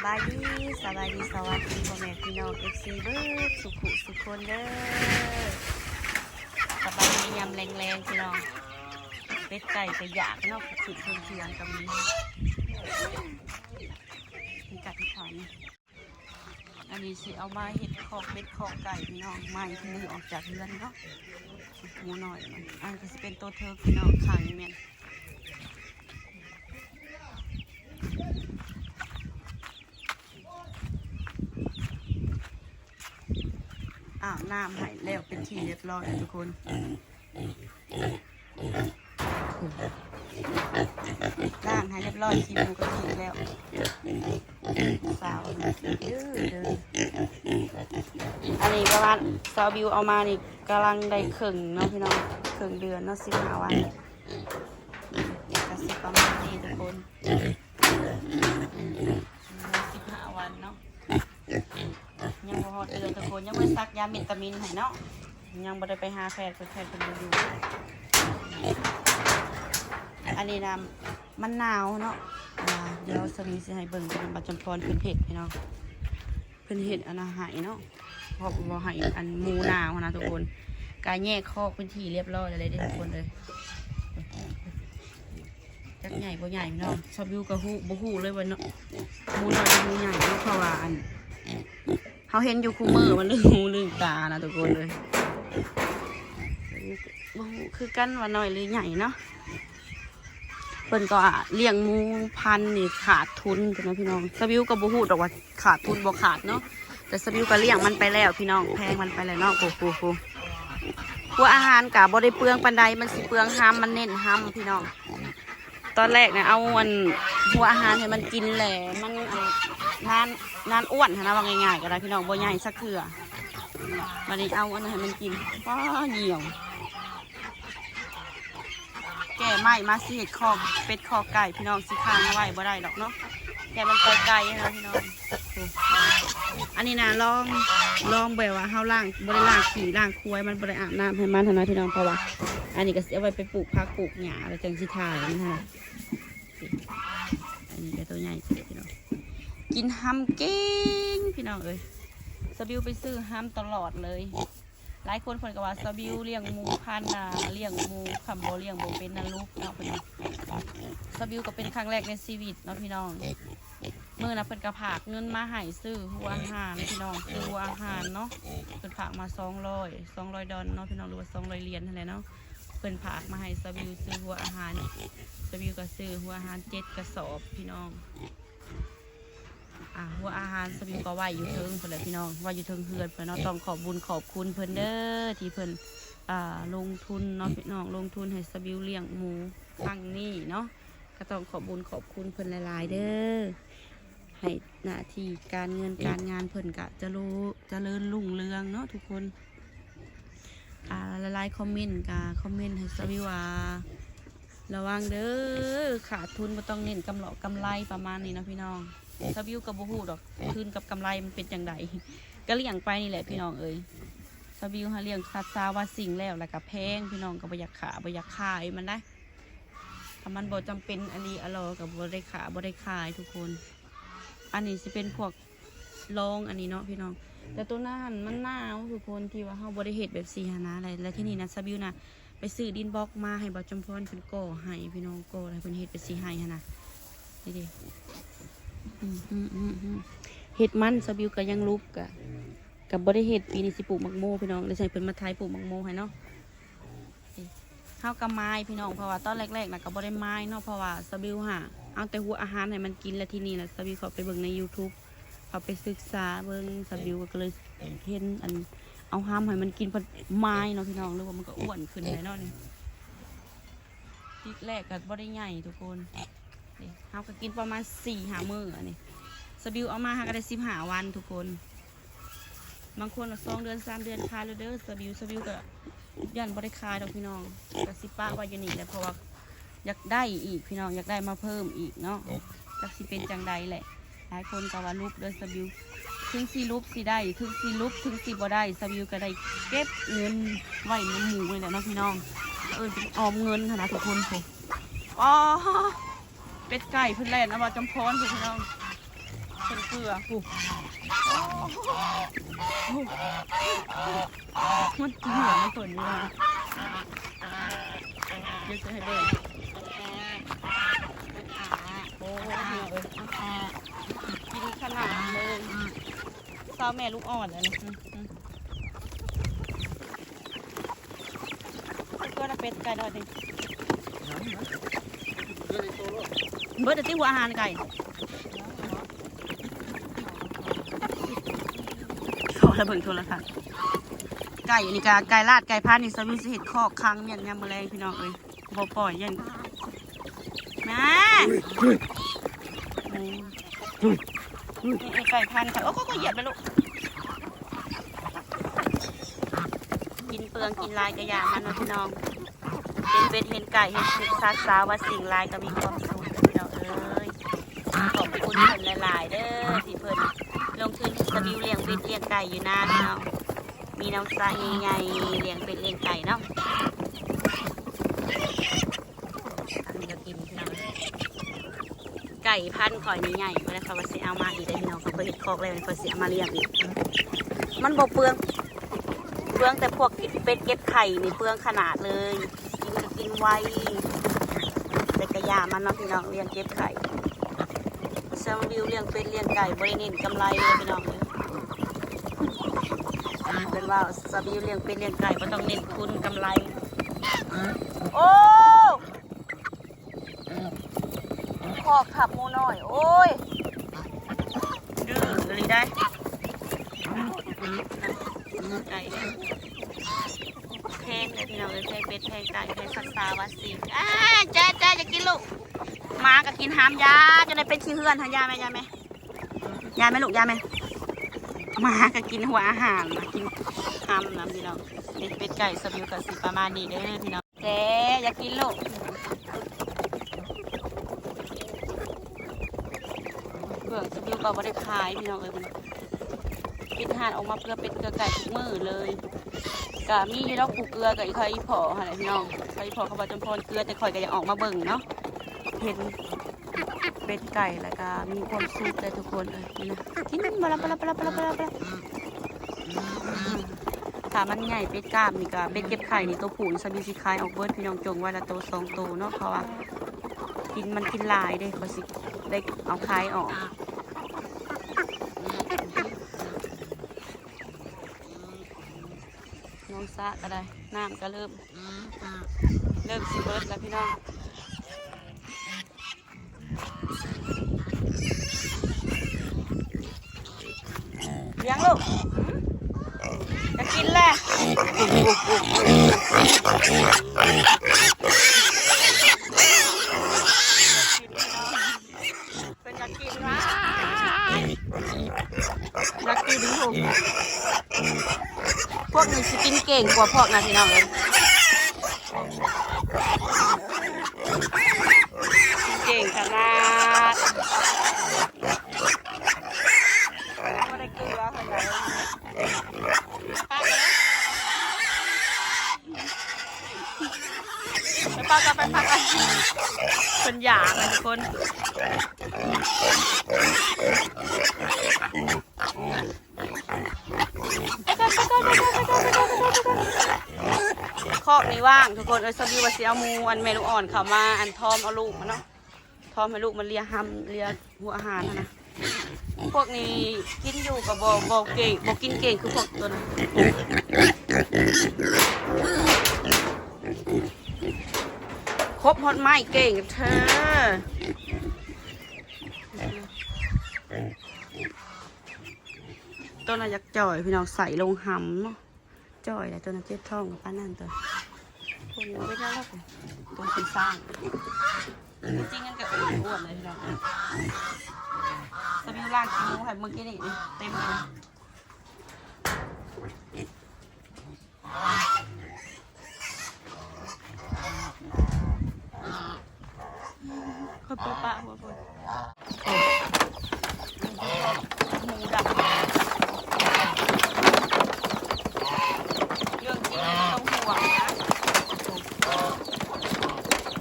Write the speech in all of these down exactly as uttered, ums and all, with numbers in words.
บายดี สบายดี สวัสดีพ่อแม่พี่น้อง เอฟซี เบิดสุขุสุคนเด้อ สบายดียามแลงๆ พี่น้อง เป็ดไก่ก็อยากเนาะ ขึ้นเทิงเทียงก็มี มีกัดที่ขวาน อันนี้สิเอามาเฮ็ดคอกเป็ดคอกไก่พี่น้อง ใหม่ที่ได้ออกจากเฮือนเนาะ หมูน้อยมัน อันนี้ก็สิเป็นตัวเทิกพี่น้อง ข้างนี้แม่น อาบน้ำให้แล้วเป็นที่เรียบร้อยแล้วทุกคน ล้างให้เรียบร้อย ขี้มูกก็ทิ้งแล้ว สาวเด้อเด้อ อันนี้ประมาณสาวบิวเอามานี่กำลังได้ครึ่งเนาะพี่น้อง ครึ่งเดือนเนาะ สิบห้าวัน ก็สิประมาณนี้ทุกคน สิบห้าวันเนาะ ยังบ่ฮอดเดือนทุกคน ยังบ่ได้สักยาเมตามินให้เนาะ ยังบ่ได้ไปหาแพทย์ เพิ่น แพทย์เพิ่นบ่อยู่ อันนี้นะมันหนาวเนาะ อ่า เดี๋ยวสามีสิให้เบิ่ง เป็นบัตรจำพรเพิ่นเฮ็ดพี่น้อง เพิ่นเฮ็ดอันอาหารเนาะ เพราะบ่ให้อันหมูหนาวนะทุกคน กายแยกคอกเป็นที่เรียบร้อยแล้วเด้ทุกคนเลย จักใหญ่บ่ใหญ่พี่น้อง สาวบิวก็ฮู้ บ่ฮู้เลยว่าเนาะ หมูน้อยหรือหมูใหญ่เนาะ เพราะว่าอัน เฮาเห็นอยู่คู่มื้อมันลืมหูลืมตานะทุกคนเลย บ่ฮู้คือกันว่าน้อยหรือใหญ่เนาะ เพิ่นก็เลี้ยงหมูพันธุ์นี่ขาดทุนนะพี่น้อง สาวบิวก็บ่ฮู้ดอกว่าขาดทุนบ่ขาดเนาะ แต่สาวบิวก็เลี้ยงมันไปแล้วพี่น้อง แพงมันไปแล้วเนาะ โอ้โห หัวอาหารก็บ่ได้เปลืองปานใด มันสิเปลืองฮำ มันเน้นฮำพี่น้อง ตอนแรกนะเอาอันหัวอาหารให้มันกินแหละ มันอันนาน นานอ้วนหั้นนะ ว่าง่ายๆก็ได้พี่น้อง บ่ใหญ่สักเทื่อ บัดนี้เอาอันนั้นให้มันกิน ป้า เหี่ยว แก่ใหม่มาสิเฮ็ดคอกเป็ดคอกไก่พี่น้อง สิค้างเอาไว้บ่ได้ดอกเนาะ แก่มันไปไกลนะพี่น้อง อันนี้นะลอง ลองแบบว่าเฮาล้าง บ่ได้ล้างขี้ล้างควาย มันบ่ได้อาบน้ำให้มันหั้นนะพี่น้อง เพราะว่า อันนี้ก็สิเอาไว้ไปปลูกผักปลูกหญ้าแล้วจังสิถ่ายมันหั้นนะ อันนี้ก็ตัวใหญ่สุดพี่น้อง กินฮำเก่งพี่น้องเอ้ย สาวบิวไปซื้อฮำตลอดเลย หลายคนเพิ่นก็ว่าสาวบิวเลี้ยงหมูพันธุ์นะ เลี้ยงหมู คันบ่เลี้ยงบ่เป็นนะลูกเนาะพี่น้อง สาวบิวก็เป็นครั้งแรกในชีวิตเนาะพี่น้อง มื้อนะเพิ่นก็ฝากเงินมาให้ซื้อหัวอาหารพี่น้อง ซื้อหัวอาหารเนาะ เพิ่นฝากมาสองร้อย สองร้อยดอลเนาะพี่น้อง หรือว่าสองร้อยเหรียญหั้นแหละเนาะ เพิ่นฝากมาให้สาวบิวซื้อหัวอาหาร สาวบิวก็ซื้อหัวอาหารเจ็ดกระสอบพี่น้อง อ่า หัวอาหารสาวบิวก็ไว้อยู่เทิงพุ้นแหละพี่น้อง ไว้อยู่เทิงเฮือนพุ้นเนาะ ต้องขอบบุญขอบคุณเพิ่นเด้อ ที่เพิ่น อ่า ลงทุนเนาะพี่น้อง ลงทุนให้สาวบิวเลี้ยงหมูครั้งนี้เนาะ ก็ต้องขอบบุญขอบคุณเพิ่นหลายๆเด้อ ให้หน้าที่การเงินการงานเพิ่นก็เจริญ เจริญรุ่งเรืองเนาะทุกคน อ่า หลายๆคอมเมนต์ก็คอมเมนต์ให้สาวบิวว่า ระวังเด้อ ขาดทุน บ่ต้องเน้นกำไร กำไรประมาณนี้เนาะพี่น้อง สาวบิวก็บ่ฮู้ดอก ทุนกับกำไรมันเป็นจั่งใด ก็เลี้ยงไปนี่แหละพี่น้องเอ้ย สาวบิวหาเลี้ยงสัตว์สาว่าสิ่งแล้ว แล้วก็แพงพี่น้อง ก็บ่อยากขา บ่อยากขายมันได้ ถ้ามันบ่จำเป็นอะลีอะลอก็บ่ได้ขา บ่ได้ขายทุกคน อันนี้สิเป็นพวกรองอันนี้เนาะพี่น้อง แต่ตัวนั้นมันหนาวทุกคน ที่ว่าเฮาบ่ได้เฮ็ดแบบซี่หั้นนะ แล้ว แล้วที่นี่นะสาวบิวนะไปซื้อดินบล็อกมาให้บ่าวจำพรเพิ่นก่อให้พี่น้อง ก่อให้เพิ่นเฮ็ดแบบซี่ให้หั้นนะ นี่เด้ อืมอืมอืมอืม เฮ็ดมันสาวบิวก็ยังลุก ก็ ก็บ่ได้เฮ็ด ปีนี้สิปลูกหมากโมพี่น้อง เลยใส่เพิ่นมาไถปลูกหมากโมให้เนาะ เฮาก็มายพี่น้อง เพราะว่าตอนแรกๆนะก็บ่ได้มายเนาะ เพราะว่าสาวบิวหาเอาแต่หัวอาหารให้มันกิน แล้วที่นี่นะสาวบิวเข้าไปเบิ่งในยูทูบ เข้าไปศึกษาเบิ่ง สาวบิวก็เลยเห็นอันเอาฮำให้มันกิน เพิ่นมายเนาะพี่น้อง หรือว่ามันก็อ้วนขึ้นแหละเนาะนี่ ทีแรกก็บ่ได้ใหญ่ทุกคน นี่ เฮาก็กินประมาณสี่ห้ามื้ออันนี้ สาวบิวเอามาหาก็ได้สิบห้าวันทุกคน บางคนก็สองเดือนสามเดือนขายแล้วเด้อ สาวบิว สาวบิวก็ย่านบ่ได้ขายดอกพี่น้อง ก็สิปะไว้อยู่นี่แหละ เพราะว่าอยากได้อีกพี่น้อง อยากได้มาเพิ่มอีกเนาะ จักสิเป็นจั่งใดแหละ หลายคนก็ว่าลุบเด้อสาวบิว ถึงสิลุบสิได้ ถึงสิลุบ ถึงสิบ่ได้ สาวบิวก็ได้เก็บเงินไว้นำหมู่นี่แหละเนาะพี่น้อง เอิ้นเป็นออมเงินหั้นนะทุกคน โอ้ อ๋อ เป็ดไก่เพิ่นแล่นเอาบ่าวจำพรพุ้นพี่น้อง เพิ่นก เกลือ โอ้โห มันเหมือนมันเปิดอยู่นะ เดี๋ยวจะให้เบิ่ง โอ้โห เอ้ย กินขนาดเลย ซาวแม่ลูกอ่อนอันนี้ อืม อืม เพื่อนเอาเป็ดไก่ดอยดิ เบิดแต่ตี้หัวอาหารไก่ ขอระเบิ่งโทรทัศน์ ไก่อันนี้กะไก่ลาดไก่พันธุ์นี่ สวิวสิเฮ็ดคอกขังเมียนยามมื้อแลงพี่น้องเอ้ย บ่ปล่อยย่าน มา อืม นี่ไก่พันธุ์ค่ะ โอ้ ก็เหยียบไปลูก กินเปลืองกินหลายกะยามันเนาะพี่น้อง เห็นเป็ดเห็นไก่เห็นสัตว์สาว่าสิ่งหลายก็มีความสุขพี่น้องเอ้ย ขอบคุณเพิ่นหลายๆเด้อ ที่เพิ่นลงทุนสวิวเลี้ยงเป็ดเลี้ยงไก่อยู่นาพี่น้อง มีน้องสระใหญ่ๆเลี้ยงเป็ดเลี้ยงไก่เนาะ อันนี้ก็กินพี่น้อง ไก่พันธุ์ข่อยนี่ใหญ่ เวลาเขาว่าสิเอามาอีกได้พี่น้อง เขาก็เฮ็ดคอกแล้ว เขาสิเอามาเลี้ยงอีก มันบ่เปลือง เปลืองแต่พวกเก็บเป็ดเก็บไข่นี่เปลืองขนาดเลย กินก็กินไว แต่กะยามันเนาะพี่น้อง เลี้ยงเก็บไข่ สวิวเลี้ยงเป็ดเลี้ยงไก่บ่ได้เน้นกำไรเลยพี่น้องเอ้ย เป็นว่าสวิวเลี้ยงเป็ดเลี้ยงไก่บ่ต้องเน้นทุนกำไร โอ้ คอกทับหมูน้อย โอ้ย ดื้ออีหลีได้ ไก่แพงเลยพี่น้องเอ้ย แพงเป็ดแพงไก่แพงสัตว์สาวัตสิ่ง อ่า แจ๊ะแจ๊ะ อย่ากินลูก หมาก็กินหามยา จนได้เป็นขี้เหือนหายาแม่ ยาแม่ ยาแม่ลูก ยาแม่ หมาก็กินหัวอาหารนะ กินหามนะพี่น้อง นี่เป็ดไก่สวิวก็สิประมาณนี้เด้อพี่น้อง แจ๊ะ อย่ากินลูก เปลือกสวิวก็บ่ได้ขายพี่น้องเอ้ย ปิดห้านออกมาเพื่อเป็ดเพื่อไก่ทุกมื้อเลย ก็มีอยู่ดอกผู้เกลือกับอีคอยอีพ่อหั่นแหละพี่น้อง คอยอีพ่อเขาว่าจำพรเกลือ แต่คอยก็อยากออกมาเบิ่งเนาะ เห็นเป็ดไก่แล้วก็มีความสุขเลยทุกคนเอ้ย นี่นะ กินบ่ละบ่ละบ่ละบ่ละบ่ละบ่ละ ถ้ามันใหญ่เป็ดกล้ามนี่ก็เป็ดเก็บไข่นี่ ตัวผู้นี่สวิวสิขายออกเบิดพี่น้อง จงไว้ละโตสองโตเนาะ เพราะว่ากินมันกินหลายเด้ เขาสิได้เอาขายออก น้องสระก็ได้ น้ำก็เริ่ม เริ่มสิเบิดแล้วพี่น้อง เลี้ยงลูก จะกินแหละ เป็นอยากกินวะ อยากกินลูก พวกนี้สิกินเก่งกว่าพวกนั้นพี่น้องเอ้ย เก่งขนาด บ่ได้เกลือขนาดนั้น ไปปะกัน ไปปะกัน เป็นอยากนะทุกคน คอกนี้ว่างทุกคนเอ้ย สวัสดีว่าสิเอาหมูอันแม่ลูกอ่อนเขามาอันทอมเอาลูกมาเนาะ ทอมให้ลูกมันเลียหำเลียหัวอาหารหั้นนะ พวกนี้กินอยู่กับบ่บ่เก่ง บ่กินเก่งคือพวกตัวนั้น ครบฮอดไม้เก่งกับเธอ ตัวน่ะอยากจ่อยพี่น้อง ใส่ลงหำเนาะ จ่อยแล้วตัวนั้นเจ็บท้องกับป้านนั่นตัว พวกนี้เป็นแล้วตัวสีสร้าง จริงๆมันก็อ้วนๆเลยพี่น้อง สวิวล่างขี้หมูให้เมื่อกี้นี่เต็มเลย เขาปะปะหัวบน หมูดับ เรื่องกินไม่ต้องห่วงนะ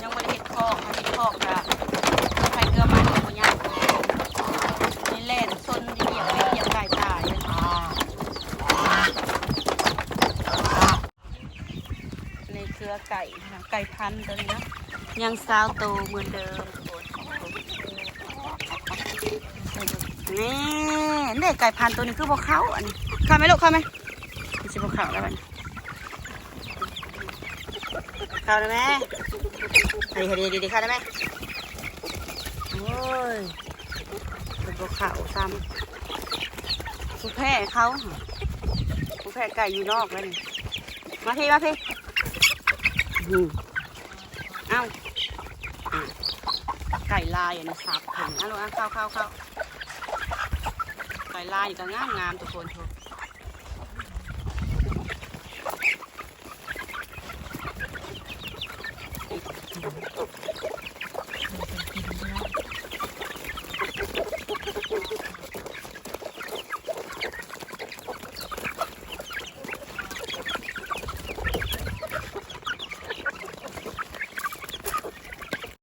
ยังไม่ได้เห็ดคอก มาเห็ดคอกกะใครเกลือมันหมูย่าง นี่แหละชน ไก่นะ ไก่พันธุ์ตัวนี้นะ ยังซาวโตเหมือนเดิมทุกคน นี่เด้ไก่พันธุ์ตัวนี้คือบ่เข้า อันนี้เข้าไหมลูก เข้าไหม มันสิบ่เข้าแล้วบัดนี้ เข้าได้ไหม เฮ้ยเฮ้ยเดี๋ยวเดี๋ยวเข้าได้ไหม โอ้ย เป็นบ่เข้าซ้ำ ผู้แพ้เขา ผู้แพ้ไก่อยู่นอกแล้วนี่ มาพี่ มาพี่ อืม เอ้า อ่ะ ไก่ลายอันนี้ครับ เห็น อ่ะลูก อ่ะ เข้า เข้า เข้า ไก่ลายนี่ก็งามงามทุกคน